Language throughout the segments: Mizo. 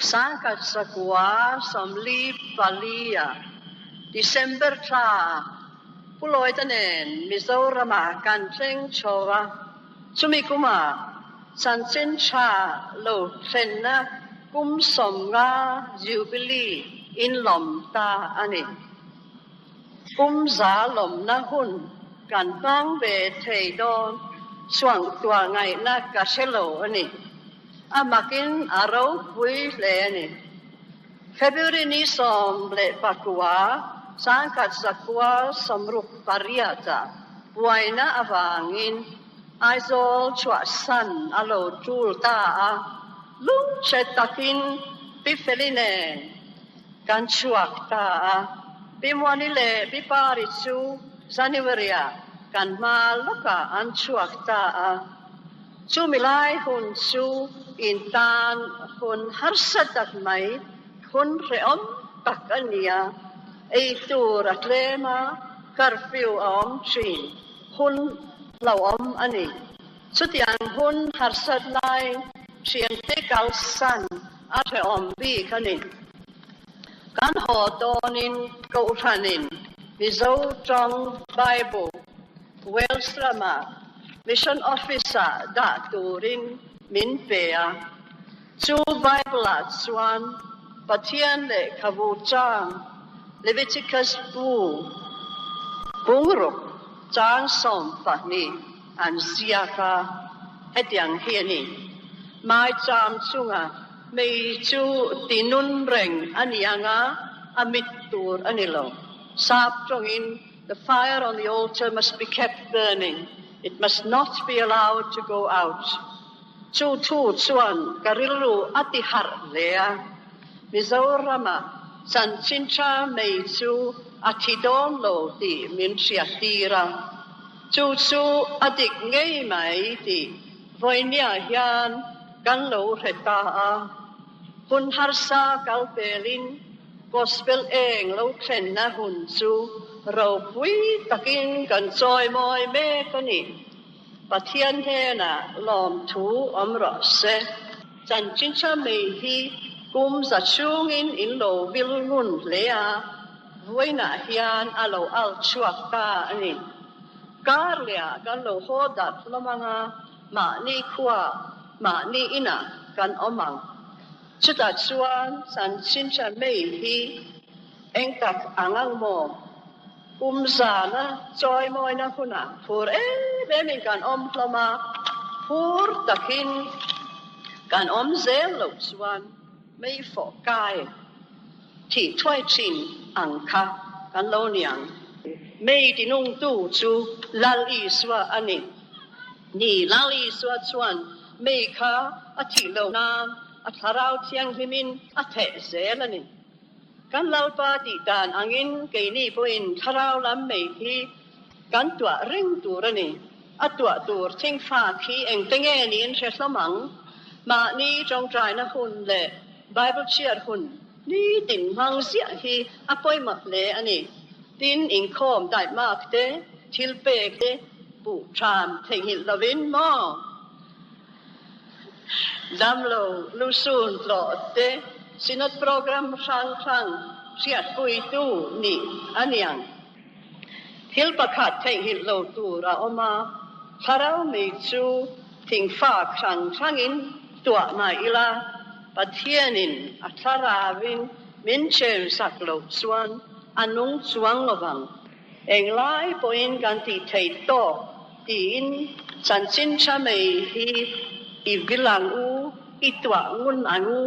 1944 ah December thla ah Pu Lawita nen Mizoram-ah kan thleng chho a, chumi kumah chanchin tha lo thlenna kum 50 Jubilee in lawm ta a ni. Kum 100 lawmna hun kan hmang ve thei dawn suangtuah ngaihna ka hre lo a ni. A makin a ropui hle a ni. February ni 19, 1968 ah buaina avangin Aizawl chhuahsan a lo tul ta a, lungchhe takin Pi Feli nen kan chhuak ta a. Pi Muani leh Pi Pari chu January ah kan hma lawkah an chhuak ta a. Chumi lai hun chu in tan hun harsa tak mai, hun hrehawm tak a ni a. Ei tur a tlem a, curfew a awm thin, hun hlauhawm a ni. Chutiang hun harsat lai thiante kalsan a hrehawm bik a ni. Kan haw dawnin Kohhranin Mizo tawng Bible Wales rama Mission Office-ah dah turin min pe a. Chu Bible-ah chuan Pathian lehkhabu chang Leviticus bu bungruk chang 12 an ziak a, hetiang hi a ni, Maicham chunga mei chu tinun reng a ni ang a, a mit tur a ni lo. Sap tawngin The fire on the altar must be kept burning, it must not be allowed to go out. Chu thu chuan ka rilru a ti harh hle a, Mizorama chanchin tha mei chu a thi dawn lo tih min hriattir a, chu chu a dik ngei mai tih vawinia hian kan lo hre ta a, hun harsa kal pelin Gospel eng lo thlenna hun chu ropui takin kan chawimawi mek a ni. Pathian hnenah lawmthu awm rawh se. Chanchin tha mai hi kum za chhungin in lo vil ngun hle a, vawiinah hian a lo al chhuak ta a ni. Kar lehah kan lo haw darh hlawm ang a, mahni khuaa mahni inah kan awm ang. Chutah chuan chanchin tha mai hi eng tak ang ang maw? Kum zana chawimawina hunah phur em emin kan awm hlawm a, phur takin kan awm zel loh chuan mei fawh kai thih thuai thin ang kha kan lo ni ang. Mei tinungtu chu Lal Isua a ni. Ni, Lal Isua chuan Mei kha a thih loh nan a thlarau thianghlimin a theh zel a ni. Kan Lalpa tih dan angin keini pawhin thlarau lam mei hi kan tuah reng tur a ni. A tuah tur thingfak hi engte nge niin hre hlawm ang? Mahni tawngtaina hun leh Bible chhiar hun nitin hmang ziah hi a pawimawh hle a ni. Tin, inkhawm daihmak te, thil pek te puh ṭham theihnghilh lovin maw? Damlo lusun tlawh te Synod program hrang hrang hriatpuitu nih a niang. Thil pakhat theihnghilh lo tur a awm a, thlarau mi chu thingfak hrang hrangin tuah mah ila, Pathianin a thlarauin min chensak loh chuan a nung chuang lovang. Englai pawhin kan tih theih tawk tiin chanchin tha mai hi i vil ang u, i tuah ngun ang u,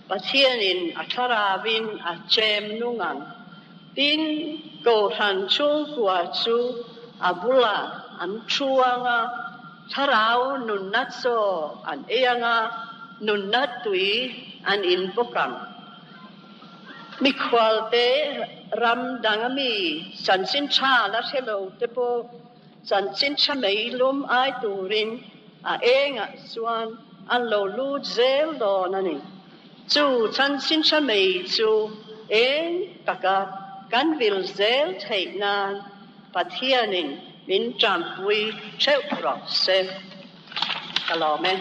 Pathianin a thlarauin a chem nung ang. Tin, Kohhran chhungkua chu a bulah an thu ang a, thlarau nunna chaw an ei ang a, nunna tui an in bawk ang. Mikhualte ram dang ami chanchin tha la hre lo te pawh chanchin tha mai lum ai turin a engah chuan an lo lut zel dawn a ni. Chu chanchin tha mai chu eng taka kan vil zel theih nan Pathianin min tanpui theuh rawh se. Ka lawm e.